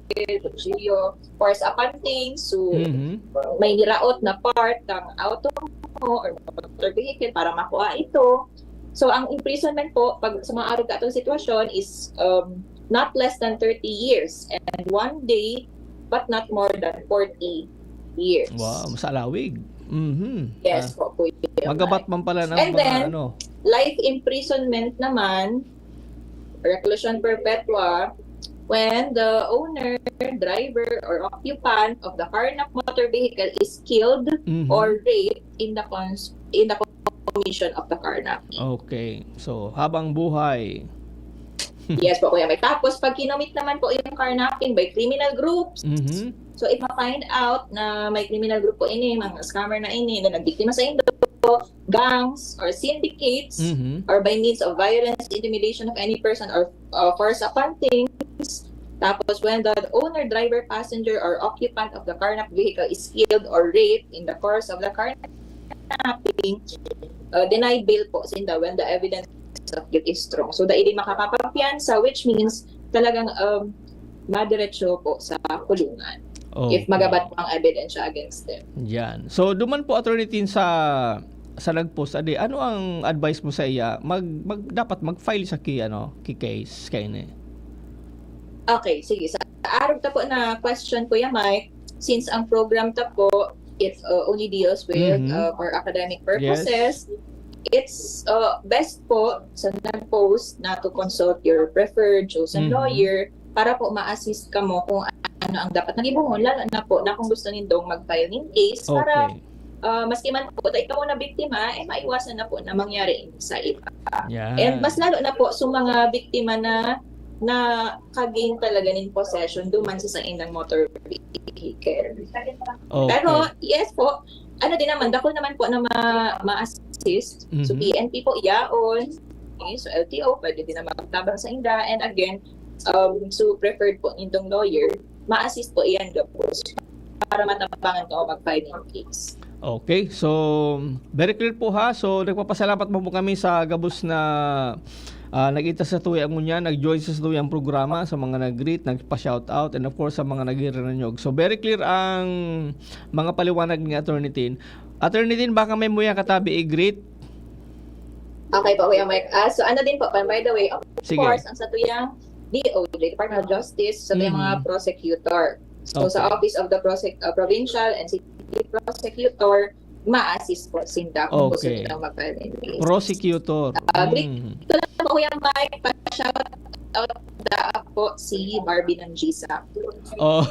kutsilyo, force upon things, so Mhm. may niraot na part ng auto mo or motor vehicle para makuha ito. So, ang imprisonment po, pag sa mga arog katong sitwasyon is um, not less than thirty years and one day, but not more than forty years. Wow, mas alawig. Mhm. Yes po, Kuya Ah, magabat Mike. Man pala ng And mga then, ano. Life imprisonment naman, reclusion perpetua, when the owner, driver, or occupant of the carnap motor vehicle is killed Mhm. or raped in the cons- in the commission of the carnap. Okay. So, habang buhay. Yes po, Kuya Mike. Tapos, pag kinumit naman po yung carnapping by criminal groups, Mhm. So, if ma-find out na may criminal group po ini, mga scammer na ini, na nagbiktima sa indo, gangs or syndicates, Mhm. or by means of violence, intimidation of any person or uh, force upon things, tapos when the owner, driver, passenger, or occupant of the carnap vehicle is killed or raped in the course of the carnapping, uh, denied bail po sinda when the evidence of guilt is strong. So, dai din makakapagpiyansa, which means talagang um, madiretso po sa kulungan if Okay. magabat po ang ebidensya against them. Yan. So, duman po, Attorney Tin, sa sa nag-post, adi, ano ang advice mo sa iya? Mag, mag dapat mag-file sa ki ano, ki case kaini. Okay, sige. Sa arog ta po na question, Kuya Mike, since ang program ta po, it uh, only deals with Mhm. uh, for academic purposes, it's uh, best po sa nag-post na to consult your preferred chosen Mhm. lawyer para po ma-assist kamo kung ano ang dapat na gibohon, lalo na po na kung gusto nindong mag-file ning case para Okay. uh, maski man po ta ikaw na biktima, eh maiwasan na po na mangyari sa iba. Yan. And mas lalo na po sa mga biktima na na kagain talaga nin possession duman sa saindang motor vehicle. Okay. Pero yes po, ano din naman, dakul naman po na ma- ma-assist. So Mhm. P N P po, yaon. Okay, so L T O, pwede din naman magtabang sa inda. And again, um, so preferred po nindong lawyer, ma-assist po iyan gabos para matabangan ka o mag-file ng case. Okay, so very clear po ha. So nagpapasalamat po, po kami sa gabos na ah, nag-ita sa tuya ngunyan, nag-join sa tuyang programa, sa mga nag-greet, nagpa-shout out, and of course sa mga naghirinanyog. So very clear ang mga paliwanag ni Attorney Tin. Attorney Tin, baka may muya katabi i-greet? Okay po, Kuya Mike. Ah, so ano din po, by the way, of Sige. course, ang satuyang D O J, Department of Justice, satuyang Mhm. mga prosecutor. So sa Okay. Office of the Prosec- uh, Provincial and City Prosecutor, ma-assist po sinda kung gusto Okay. nila mag-file in case. Prosecutor. Ah, great. Mm. Ito lang po, Kuya Mike, pa-shout out da po si Barbie ng G SAP. Oh.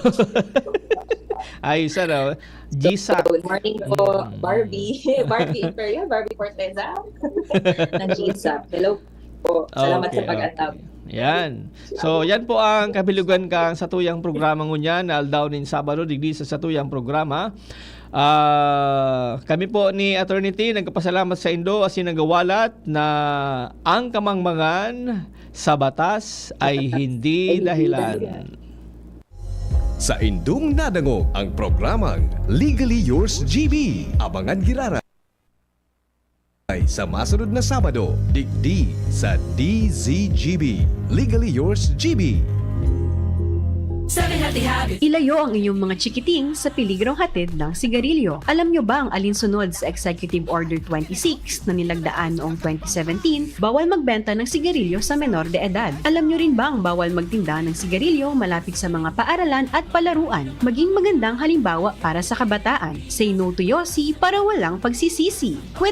Ayos, ano? G SAP. Good morning po, Mm. Barbie. Barbie Imperial, Barbie Forteza. Ng G SAP. Hello po. Salamat Okay, sa pag-antab. okay. Yan. So, yan po ang kabilugan kan satuyang programa ngunyan na aldaw nin Sabado, digdi sa satuyang programa. Ah, kami po ni Attorney T nagpapasalamat sa indo asin nagawalat na ang kamangmangan sa batas ay hindi dahilan. Sa indong nadangog ang programang Legally Yours G B. Abangan giraray sa masunod na Sabado, digdi sa D Z G B. Legally Yours G B. Seven Healthy Habits. Ilayo ang inyong mga chikiting sa peligrong hatid ng sigarilyo. Alam nyo bang alinsunod sa Executive Order twenty-six na nilagdaan noong twenty seventeen, bawal magbenta ng sigarilyo sa menor de edad? Alam nyo rin bang bawal magtinda ng sigarilyo malapit sa mga paaralan at palaruan? Maging magandang halimbawa para sa kabataan. Say no to Yossi para walang pagsisisi. Quit